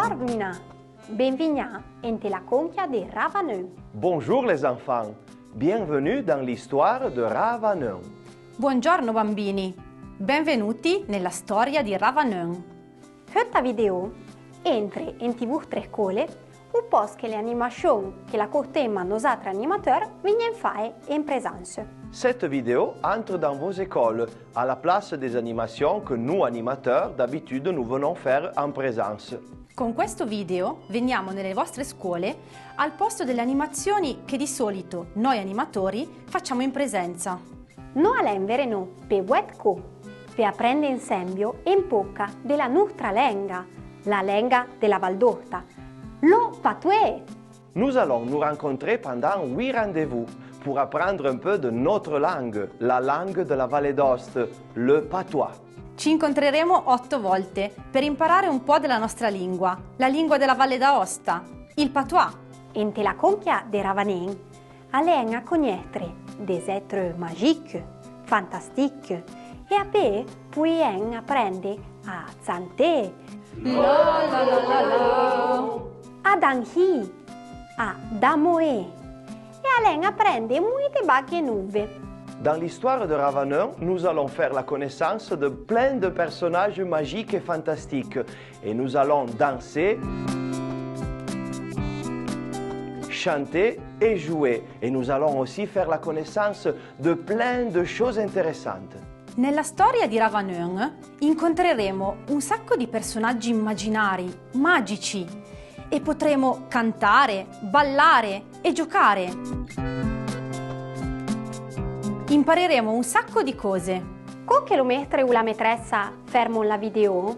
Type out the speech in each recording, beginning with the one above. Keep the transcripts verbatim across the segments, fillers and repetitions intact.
Bondzor, Mina. Benvignà ente la conquia de Ravaneun. Bonjour les enfants. Bienvenue dans l'histoire de Ravaneun. Buongiorno bambini. Benvenuti nella storia di Ravaneun. Feutta vidéo entre ente voutre scole, u post que le animachón que la courtema nosatre animateur vegnen fae en présence. Cette vidéo entre dans vos écoles, à la place des animations que nous animateurs d'habitude nous venons faire en présence. Con questo video veniamo nelle vostre scuole al posto delle animazioni che di solito noi animatori facciamo in presenza. No alèn vèreno pe ouet co, pe aprende ensembio en poca de la noutra lenga, la lenga de la Val d'Outa, lo patoué! Nous allons nous rencontrer pendant huit rendez-vous pour apprendre un peu de notre langue, la langue de la Vallée d'Aoste, le patois. Ci incontreremo otto volte per imparare un po' della nostra lingua, la lingua della Valle d'Aosta, il patois. Ente la conquia de Ravaneun, alèn a cognetre des êtres magiques, fantastiques, e apé pouèn aprende a tsanté, a danhì, a damoé, e alèn aprende mouite bague nouve. Dans l'histoire de Ravaneun, nous allons faire la connaissance de plein de personnages magiques et fantastiques. Et nous allons danser, chanter et jouer. Et nous allons aussi faire la connaissance de plein de choses intéressantes. Nella storia di Ravaneun incontreremo un sacco di personaggi immaginari, magici, e potremo cantare, ballare e giocare. Impareremo un sacco di cose. Co que lo métre u la métressa fermon la vidéo,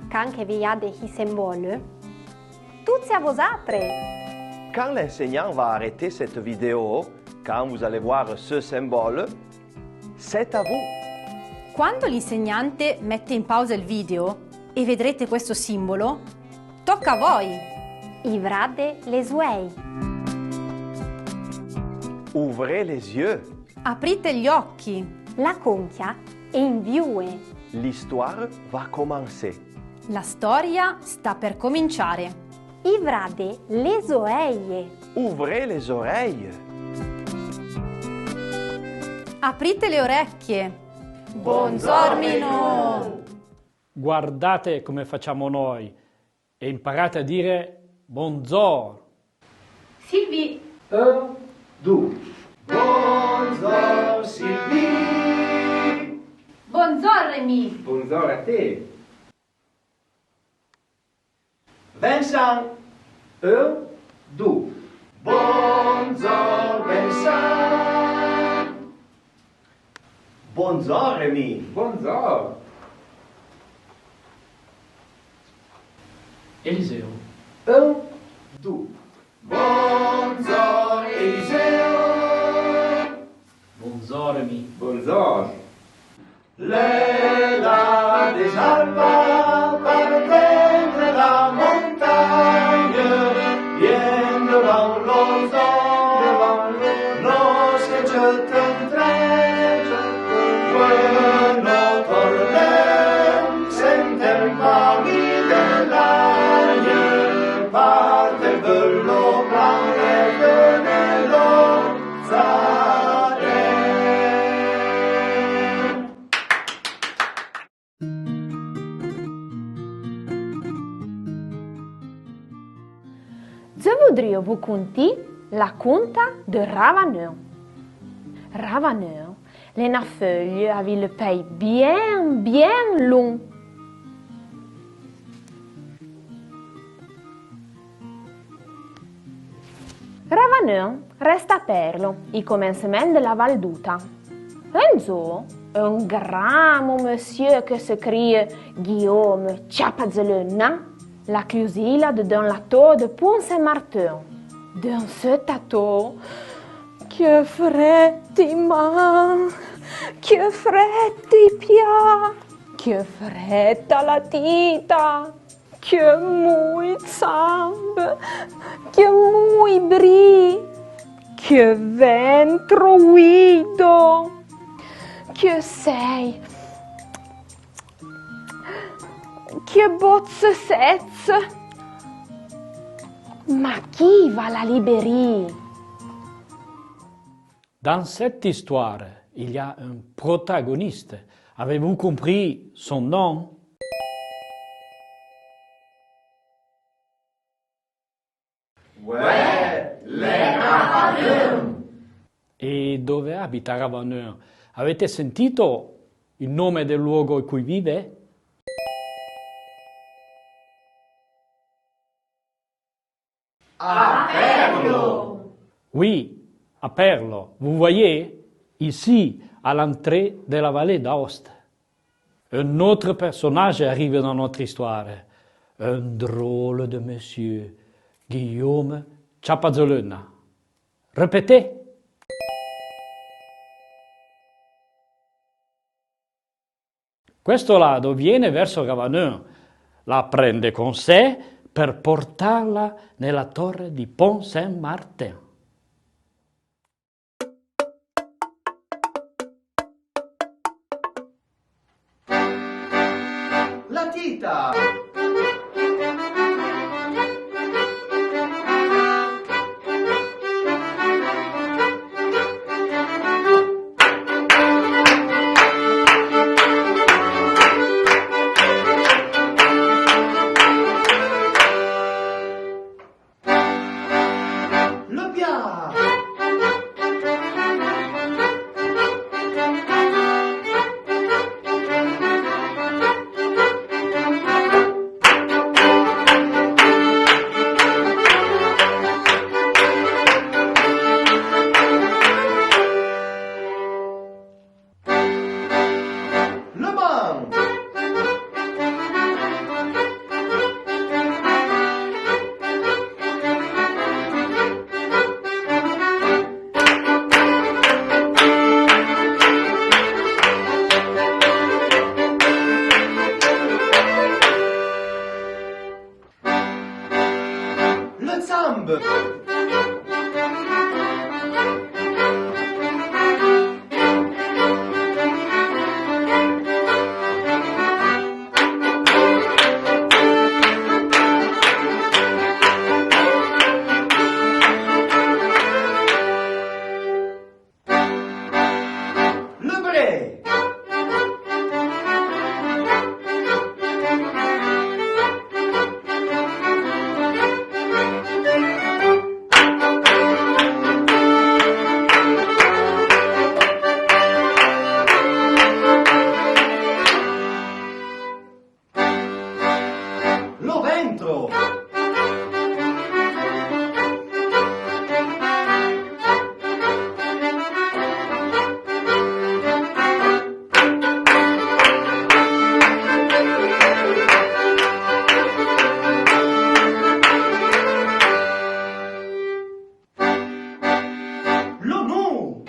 can que vèyade i sembole, toutse a vosatre! Quand l'enseignant va arrêter cette vidéo, quand vous allez voir ce symbole, c'est à vous. Quando l'insegnante mette in pausa il video e vedrete questo simbolo, tocca a voi! Ivrade les ouèi. Ouvrez les yeux. Aprite gli occhi. La conquia é in vioue. L'histoire va commencer. La storia sta per cominciare. Ivrade les oèye. Ouvrez les oreilles. Aprite le orecchie. Bondzor, Minou! Guardate come facciamo noi. E imparate a dire bondzor. Sylvie. Un, dou. Bondzor, Sylvie. Bondzor, Rémi. Bondzor a te. Vincent. Un, dou. Bondzor, Vincent. Bondzor, Rémi. Bondzor. Eliseo. Un, dou. Bondzor, Eliseo. Bondzor, Rémi. Bondzor. L'é la désalpa par prendre la montagne, bien devant l'horizon, devant l'horizon, lorsque je t'entends, Renaud Torlem, s'entend parmi les larmes, par tes velours blancs et de nos arêtes. Dze voudrio vo contì la conta de Ravaneun. Ravaneun l'é na feuille avouì le pèi bien, bien lon. Ravaneun reste a Perlo, i comensemen de la Val d'Outa. Un dzor, un gramo monsieur que se crie Guillaume Tchapadzeleuna, l'a cllouzila dedeun la tor de Pont-Saint-Martin. Dedeun seutta tor, que frèt i man, que frèt i pia, que frèt a la tita. Que mouì tsambe, que mouì bri, que ventro ouido, que sèi, que botse sètse, Ma qui va la librairie ? Dans cette histoire, il y a un protagoniste. Avez-vous compris son nom ? Ouais, le Ravaneun. E dove abita Ravaneun? Avete sentito il nome del luogo in cui vive? A Perlo. Oui, à Perlo. Vous voyez, ici, à l'entrée de la vallée d'Aoste. Un autre personnage arrive dans notre histoire. Un drôle de monsieur, Guillaume Ciappazolena. Répétez. Questo ladro viene verso Ravaneun, la prende con sé per portarla nella torre di Pont Saint-Martin. La tita! Le pià! Le ban! Le tsambe. Le bré. Lo ventro. Lo mu.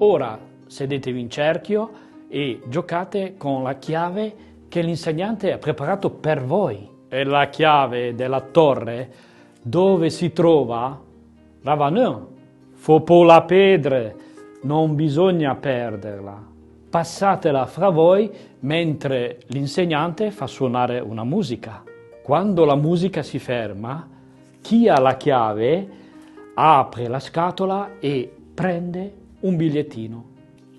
Ora sedetevi in cerchio e giocate con la chiave che l'insegnante ha preparato per voi. È la chiave della torre dove si trova Ravaneun. Fo po la pèdre, non bisogna perderla. Passatela fra voi mentre l'insegnante fa suonare una musica. Quando la musica si ferma, chi ha la chiave apre la scatola e prende un bigliettino.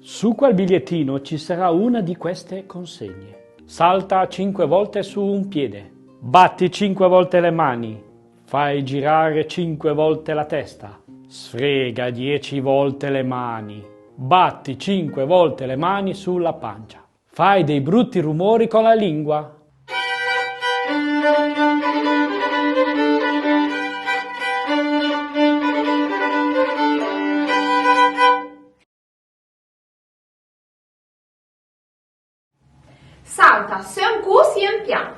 Su quel bigliettino ci sarà una di queste consegne. Salta cinque volte su un piede. Batti cinque volte le mani. Fai girare cinque volte la testa. Sfrega dieci volte le mani. Batti cinque volte le mani sulla pancia. Fai dei brutti rumori con la lingua. Sauta sen cou si un pian.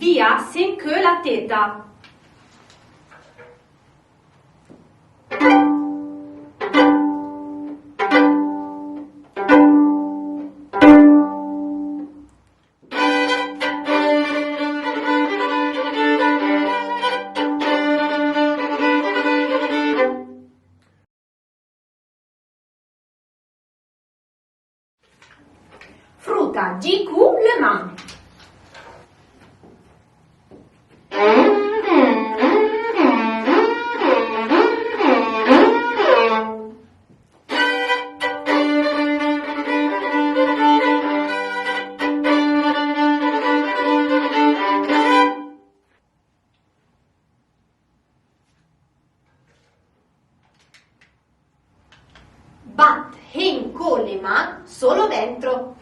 Pia sen que la teta. Fruta, gi cou le man. Bat hen co le man solo dentro.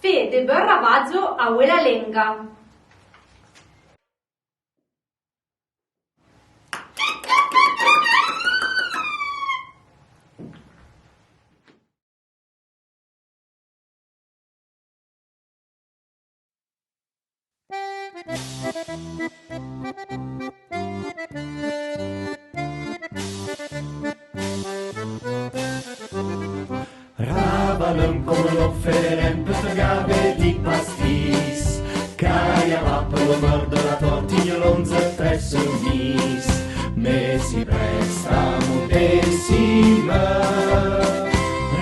Fé de beu ravadzo a ouela lenga. Ravaneun, comme no fé un peu de gavé di pastis, caille a bas pe lo meur de la tortigne, l'onze très soumise, mais si presta mon décime.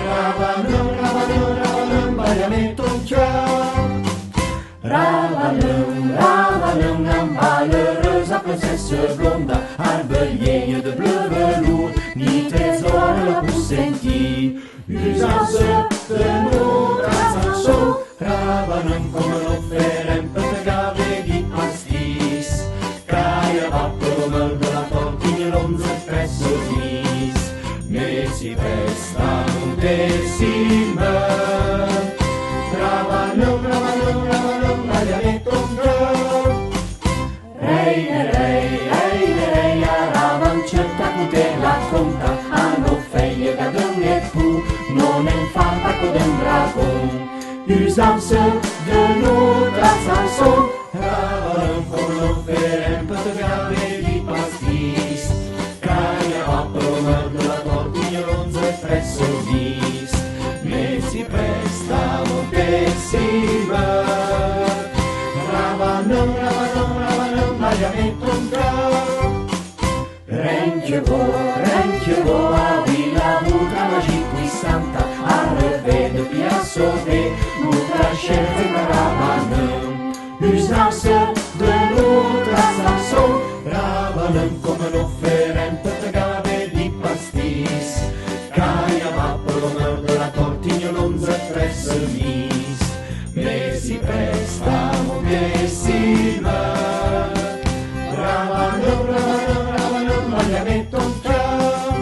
Ravaneun, ravaneun, ravaneun, baille a mé ton cœur. Ravaneun, ravaneun, amba l'eureuse princesse blonde, arbe liègne de bleu velours, ni trésor la pou senti, usanse de noutra chanson. Ravaneun, comme no fé un peu de gavé di pastis, caille a bas pe lo meur de la tortigne, l'onze très soumise, mais si presta mon décime. Ravaneun, ravaneun, ravaneun, baille a mé ton cœur. Reine, rei, reine, rei, a ravan, che ta coute la conta, a no fé gadeun e pou, non en fa pa co d'un dragon. Usanse de noutra chanson. Ravaneun, comme no fé un peu de gavé di pastis, caille a bas pe lo meur de la tortigne, l'onze très soumise, mais si presta mon décime. Ravaneun, ravaneun, ravaneun, baille a mé ton cœur. Ren que vo, ren que vo, avouì la bouta magique puissante, arrevée depuis a sauver notre cher Ravaneun. Usanse de noutra chanson. Ravaneun, comme no fé un peu de gavé di pastis, caille a bas pe lo meur de la tortigne, l'onze très soumise, mais si presta mon décime. Ravaneun, ravaneun, ravaneun, baille a mé ton cœur.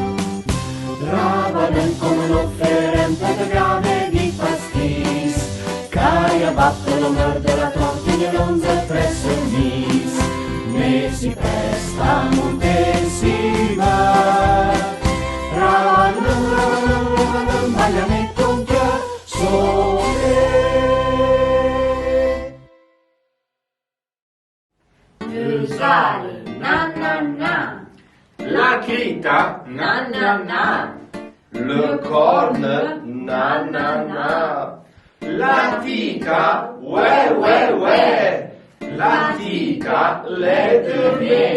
Ravaneun, comme no fé un peu de gavé di pastis, caille a bas pe lo meur de la tortigne, l'onze très soumise, mais si presta mon décime. Ravaneun, ravaneun, ravaneun, baille a mé ton cœur. Soleil. Eusale, na, na, na. La crita, na, na, na. Le corne, na, na, na. La tica, ouè, ouè, ouè. La tica, l'è de mé.